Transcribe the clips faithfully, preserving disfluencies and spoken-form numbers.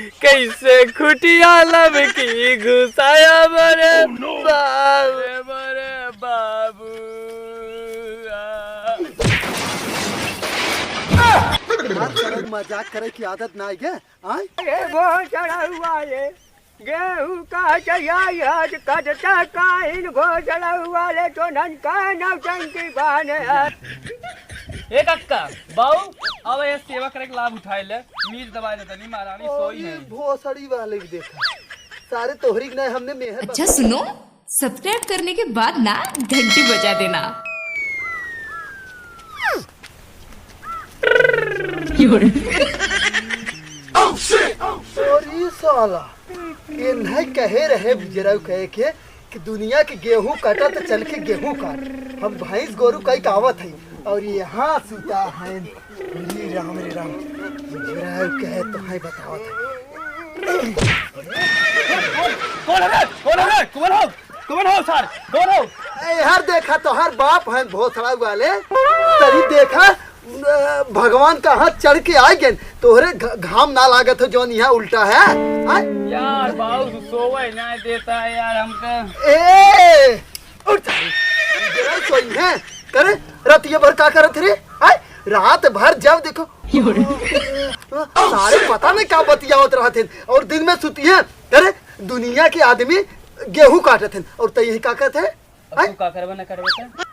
कैसे खुटिया लमकी घुसाया बरे बाबू, बरे बाबू। यार, सरऊ मजाक करे की आदत ना है क्या? आय? अरे वो चढ़ा हुआ ये गेहूं काटे आई आज, कटता काइन घोसड़ा वाले तो ननका नौटंकी बाने है। ए कक्का, बाऊ, अब ये सेवा करे के लाभ उठाए ले, मीज दबाए दे तनी, महारानी सोई है। भोसड़ी वाले भी देखा, सारे तोहरी के नहीं हमने मेहर अच्छा सुनो, सब्सक्राइब करने के बाद ना घंटी बजा देना। और ई साला, इन्हें कहे रहे बुजरऊ कहे के कि दुनिया के गेहूं काटा तो चल के गेहूं काट। हम भैंस गोरू कई कावत है और यहाँ सुता है। रे राम, रे राम, बुजरऊ कहे तो है बतावत है। कौन है रे? कौन है रे? कौन हो? कौन हो सर? कौन हो? ए, हर देखा तो हर बाप है भोसड़ा वाले। तरी देखा, अ, भगवान का हाथ चढ़ के आ गए। तोहरे घ-, घाम ना लागत हो जौन यहाँ उल्टा है। आय? यार, बाबू सोवे ना देता है यार हमका। ए, उठ जा। जरा सोई है। करे, रतिया भर का करत रे? आय? रात भर जब देखो, सारे पता नहीं का बतियावत रहत हैं। और दिन में सुती है। करे, दुनिया के आदमी गेहूं काटत हैं और तै यही का कहत है? अब तू का करबे ना करबे त?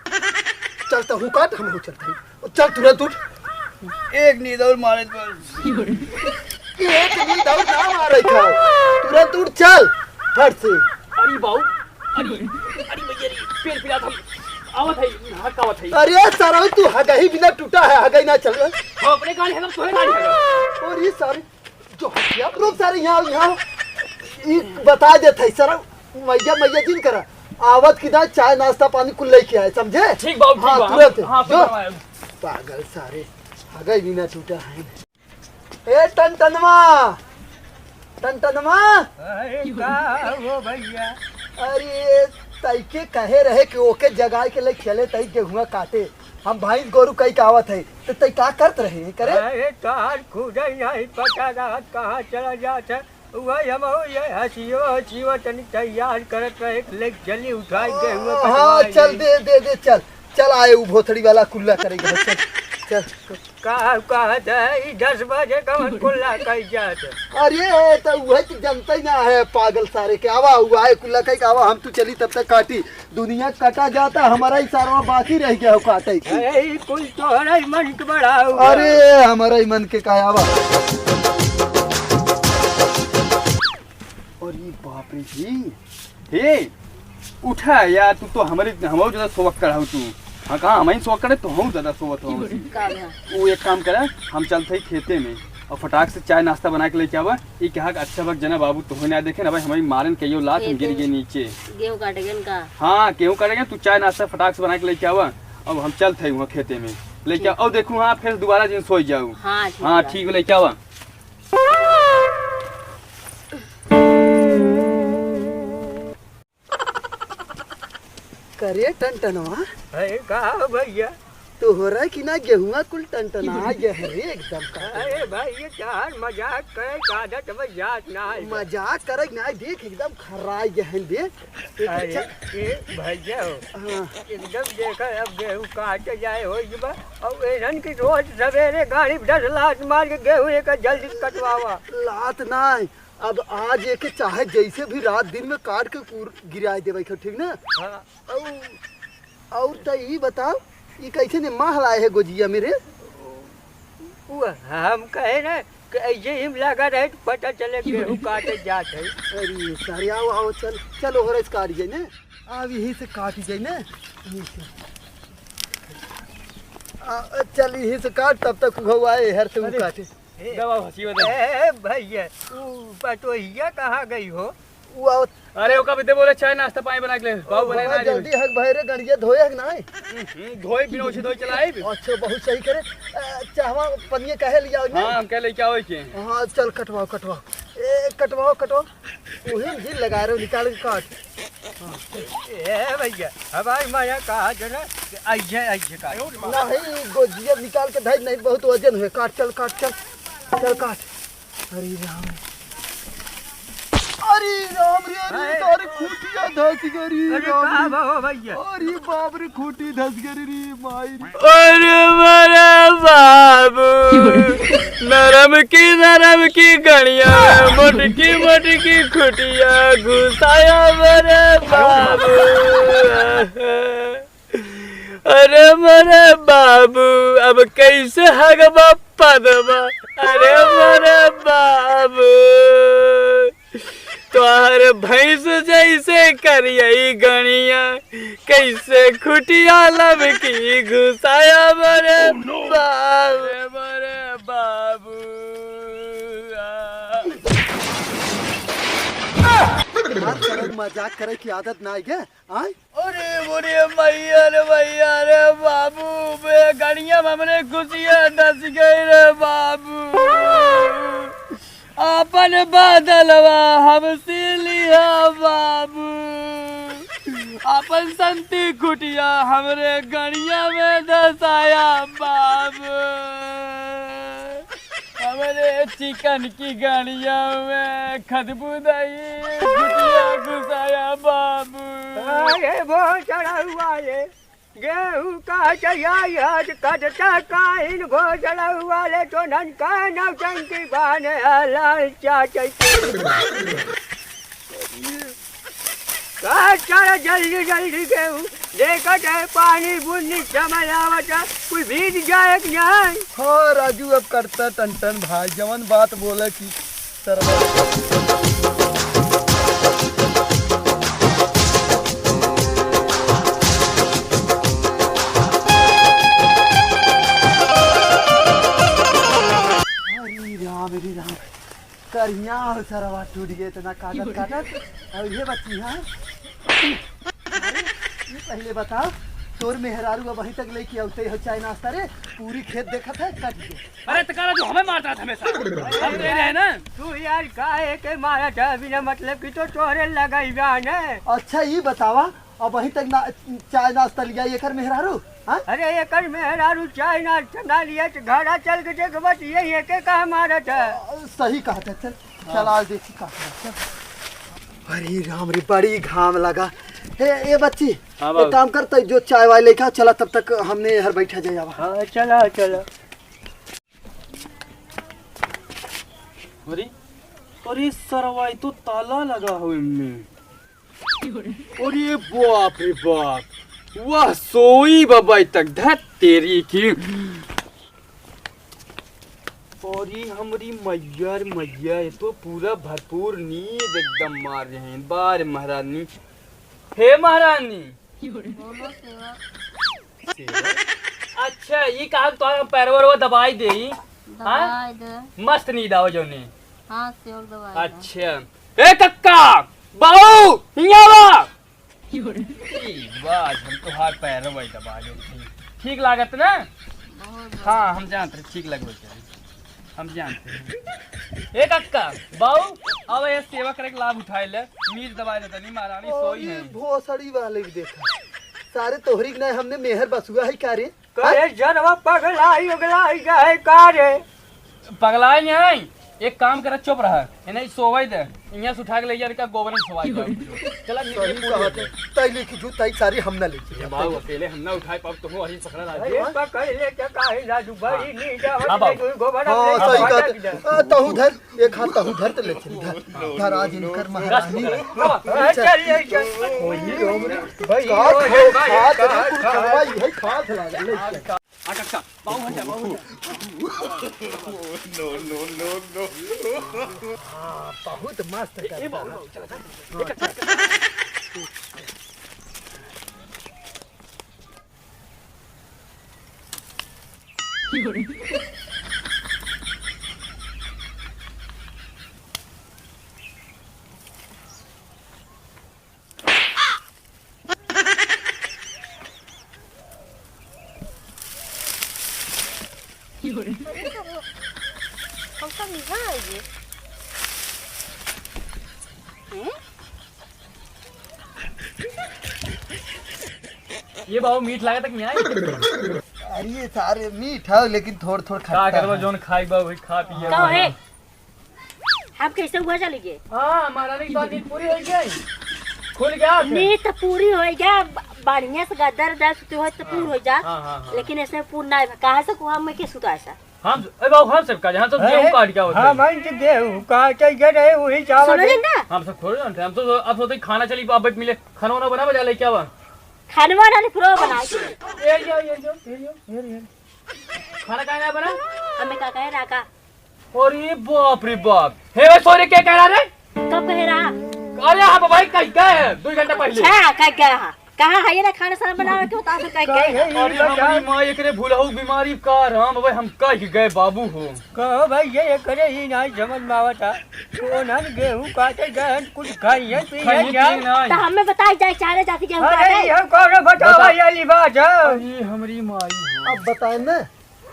चल त हूँ काट, हम हो चलते हैं। चल तुरंत उठ। एक नींद और मारे बस। एक नींद और ना मारे खाओ। तुरंत उठ चल। हट से। अरे बाऊ, अरे, अरे भैया रे, पेट पिरात हम आवत है, नहा के आवत है। अरे सरऊ तू हगही बिना टूटा है, हगही ना चल। हम अपने गाड़ी है, तोहे गाड़ी है। और ये सारे जो हटिया, रुक सारे यहाँ, यहाँ। ई बता देत है सरऊ, मैया, मैया जिन करा। आवत की ना चाय नाश्ता पानी कुल लेके आए, समझे? ठीक बाबू, ठीक हाँ, बा। तुरंत। हाँ, जो। पागल सारे, हगई बिना टूटा है। ए टनटनवा, टनटनवा। अरे का हो भैया? अरे तैके कहे रहे कि ओके जगाए के ले चले तई गेहुआ काटे। हम भैंस गोरू कई के आवत है, तो तई का करत रहे करे? अरे तोहार खुदे नहीं पता रहत कहाँ चला जात है। वही हम ये हसियो हसियो तनी तैयार करत रहे, ले जल्दी उठाई गेहुआ हाँ, कटवाई चल ले। दे, दे, दे, चल। चल आए उ भोथड़ी वाला कुल्ला करेगा, चल, चल। का कहत है, ई दस बजे कवन कुल्ला कई जात है? अरे, तो वह तो जनता ही ना है, पागल सारे के। आवा, उ आए कुल्ला कई के आवा, हम तू चली तब तक काटी। दुनिया कटा जाता, हमारा ही सारवा बाकी रह गया हो काटे के। अरे, ई कुल तोहरा ही मन के बड़ा हुआ। अरे, हमारा ही मन के का आवा। और ये बाप रे जी, हे, उठा यार, तू तो हमरे, हमहू ज्यादा सोवत करा हो तू। हाँ, कहाँ हमही सोवत करे, तो हम ज्यादा सोवत हो। का भा? वो एक काम करा, हम चलत हई खेते में और फटाक से चाय नाश्ता बना के लेके आवा। ई कहा कि अच्छा वक्त जना बाबू तोहे ना देखे ना भाई, हमारी मारन कहियो लात हम गिर गए नीचे। गेहूं काटे गन का? हाँ, गेहूं काटे गन, तू चाय नाश्ता फटाक से बना के लेके आवा। अब हम चलत हई वहाँ खेते में लेके आवा। और देखू हाँ, फिर दोबारा जिन सोई जाऊ। हाँ, ठीक हाँ, बा। ठीक, लेके आवा। करे टनटनवा। अरे का हो भैया? तोहरा की ना गेहुआ कुल टनटना गया है रे एकदम का। अरे भाई, ये चार मजाक करे का आदत अब जात ना है। मजाक करे ना, देख एकदम खराई गया है, देख। एक अरे, अच्छा ए भैया हो। हाँ। एकदम देखा, अब गेहूं काटे जाए हो ये बा। और एहन की रोज सवेरे गाड़ी में दस लात मार के गेहूं एक जल्दी कटवावा। लात ना, अब आज एके चाहे जैसे भी रात दिन में काट के कूर गिराए देवे के, ठीक ना? हाँ। और, और त ई बताओ, ई कैसे ने माह लाए है गोजिया में रे? वो हम कहे ना कि ऐसे ही लगा रहे तो पता चले गेहूं काटे जात है। अरे सारे, आओ, आओ, चल, चलो, हो रहा काट जाए ना। अब यही से काट जाए ना। यही से। आ, चल, यही से काट, तब तक वो आए हर से वो अरे, काटे। ए, दबा हंसी बता। ए, भैया, ऊ पतोहिया कहाँ गई हो? ऊ आवत। अरे, ओका भी दे बोले, चाय नाश्ता पानी बना के ले। बाबू ओ, बना बड़ा ना जल्दी देवे। हक भाई रे, गड़िया धोए हक ना है? हम्म, धोए बिना उसे धोए चलाए भी। अच्छा, बहुत सही करे। अ, चाहवा पनिया काहे लिया ना? हाँ, हम कह ले क्या होई के? हाँ, चल कटवाओ, कटवाओ। ए, कटवाओ, कटवाओ। वही जी लगा रहे हो, निकाल के काट। हाँ। ए भैया, हमारी माया कहा जो ना, ऐसे, ऐसे काट। नहीं, गोजिया निकाल के धर, नहीं बहुत वजन हुए। काट, चल, काट, चल। चल, काट। अरे राम। अरे राम रे, अरे अरे। सारे खूंटिया धस गई रे, अरे राम का रे। बाबा भैया? अरे बाप रे, खूंटी धस गई रे, माई रे। अरे मेरे बाबू, नरम की नरम की गणिया, मोटकी मोटकी खूंटिया घुसाया मेरे बाबू। अरे मेरे बाबू, अब कैसे हगबा पदबा? अरे मेरे बाबू, तोहर भैंस जैसे करियई गणिया, कैसे खुटिया लमकी घुसाया मेरे बाबू, मेरे बाबू। आ। आज तरह मजाक करे की आदत ना आई है, आय? अरे, अरे, मैया रे, मैया रे, बाबू, बे, गड़िया में हमरे खुशियाँ धस गई रे, बाबू। आपन बादलवा हमसे लिया, बाबू। आपन संती खुटिया हमरे गड़िया में धसाया, बाबू। हमरे चिकन की गाड़िया में खदबू नहीं, गुटिया घुसाया बाबू। अरे वो चढ़ा हुआ ये गेहूं का चढ़ाई आज कदता काइन वो चढ़ा हुआ ले तो नन का नौटंकी बाने आला चाचा। का चल जल्दी जल्दी गेहूं, देखत है पानी बुन्नी समय आवत है, कुल भीज जाए कि नहीं? हाँ राजू, अब करता टन टन भाई, जवन बात बोले कि सरवा। अरे राम, अरे राम। करिया हो सरवा, टूट गए इतना काटत काटत। और ये बच्ची, हाँ? अरे, ये पहले बताओ, तोर मेहरारू अब वहीं तक लेके आउते हो चाय नाश्ता रे, पूरी खेत देखत है, कट गए। अरे, तो कह रहा जो हमें मारता था हमेशा। हम दे रहे हैं ना। तू यार काहे के मारा था बिना मतलब की तो तोहरे लगाई बा ने। अच्छा, ये बतावा, अब वहीं तक ना, चाय नाश्ता लिया एकर मेहरारू, हाँ? अरे एकर मेहरारू चाय नाश्ता ना लिया तो घरा चल के देख बस ये एके कहा मारत है। सही कहत है, चल, चल आज देखी का करत, चल। अरे राम रे, बड़ी घाम लगा। ए, ए बच्ची, हाँ एक बाबू। काम कर, तै जो चाय वाय लेके आ, चला तब तक हमने हर बैठा जाए आवा। हाँ, चला, चला। अरे, अरे सरवा, ई तो ताला लगा हो इनमें। अरे बाप रे बाप, वाह सोई बाबा तक धत तेरी की। अरे हमरी मैया रे मैया, ये तो पूरा भरपूर नींद एकदम मार रहे हैं। बार महारानी, हे महारानी। बोलो सेवक। सेवक? अच्छा, ये कहा तो पैरवा वरवा दबाई देई। हाँ? दबाई दे। मस्त नींद आवे जौने। हाँ, सेवक दबाई दे। अच्छा। ए कक्का, बाऊ, हियाँ आवा। ठीक बा, आज हम तोहार पैरवा दबा देते हैं। ठीक लागत ना? बहुत बढ़िया। हाँ, हम जानत रहे, ठीक लगबे करी। हम जानते हैं। ए कक्का, बाऊ, अब ये सेवा करे के लाभ उठाए ले। नींद दबाए दे तनी, महारानी सोई अरे है। भोसड़ी वाले भी देखा। सारे तोहरी के नाय हमने मेहर बसुआ है का रे? करे जनवा पगलाई उगलाई गए का रे? पगलाई नहीं, एक काम कर, चुप रहा, इन्हें सोवे दे, इन्हें से उठा के ले जा, इनका गोबर में सोवाई दे। चला, सही कहा थे। तई लेके जो तई सारी हम ना लेके ये बाबू अकेले हम ना उठाए पाओ, तुम वही पकड़ा राजू। अरे पकड़ ले क्या काहे राजू, बड़ी हाँ। नींद आवत अब आओ। है, गोबर हाँ, में सही बाटा कहा थे। दे। आ, तहु धर, एक हाथ तहु धर तो ले चल, धर। धर आज इनकर महारानी। हाँ, चल, चल, चल। ओही राम रे। भाई, का ओ, खाओ, भाई, खात का, रे, कुल का, खवाई है, खात लागल, ले चल। अटक का, बाबू हट जा, बाबू हट जा। No, no, no, no। हाँ, बहुत मस्त ए, ए, करता बाबू, है। बाबू, चला, चला, चला। ए, चला, चला, चला। हमका निगाह आइए। हम्म? ये बाबू मीठ लागत कि नहीं? अरे ये सारे मीठ है, लेकिन थोड़ थोड़ का खट्टा करबो, है। जौन खाई बा वही खा पिए का बा। है? अब कैसे हुआ चली गए? हाँ, महारानी की बात नींद पूरी हो गई। खुल गया फिर। नींद तो पूरी हो गया, ब-, बढ़िया से गद्दर दस तो हो तो पूर हो जा। हाँ, हाँ, हाँ। लेकिन ऐसे पूर ना है, कहाँ से कुआ में के सुता ऐसा? हम, ए बाबू, हम सब का, हम सब अरे, गेहूं काट के आवत हम हई। हम तो गेहूं काटे के रहे, वही चावल सुनो है। जी ना। हम सब थोड़े जानते हैं, हम तो अब सोचे खाना चली, अब मिले, खाना वाना बना, बजा ले, क्या बा? खाना वाना नहीं, फिर बना के। ये, ये, ये, ये, ये, ये, ये, ये। खाना काहे ना बना? हमें का कहे राका। अरे बाप रे बाप। हे भाई, सॉरी, क्या कह रहा रे? कब कह रहा? अरे हाँ भाई, कहीं गए हैं दो घंटा पहले। अच्छा, कहीं गया हाँ। कहाँ है ये ना खाना साना बना रखे हो, तो आप कहीं गए हैं। अरे हमारी माँ, एकरे भूलहू बीमारी का राम भाई, हम कहीं गए बाबू हो। कहो भाई, ये एकरे ही नहीं समझ में आवत है। कौन हम गेहूं काटे गए हैं, कुछ खाइए, पिए खाइए, जाए। पिए नहीं। तो हमें बताई जाए, चारे जाति गेहूं अरे, काटे। ये कौन बतावा बता। ये वाली बात है? अरे हमारी माई हो। अब बताए ना,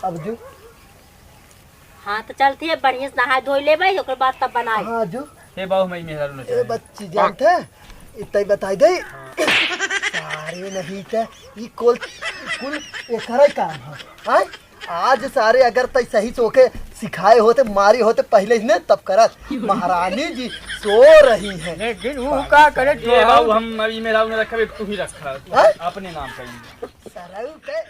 अब जो हाँ, तो चलती है, बढ़िया से नहाए धोई लेबै, ओकर बाद तब बनाई। हाँ, जो। हे बाबू, मैं मेहरारू न ए चाहे। बच्ची, जानते हैं? इतना ही बताई दे। सारे नहीं ते, ई कुल, कुल एकरा ही काम है। हाँ? आज सारे अगर तई सही से ओके सिखाए होते, मारी होते पहले ही ने, तब करत। महारानी जी सो रही हैं। लेकिन वो का करे, ये बाबू, हम अभी मेहरारू न रखबे, तू ही रखा। हाँ? अपने नाम करेंगे। सरऊ के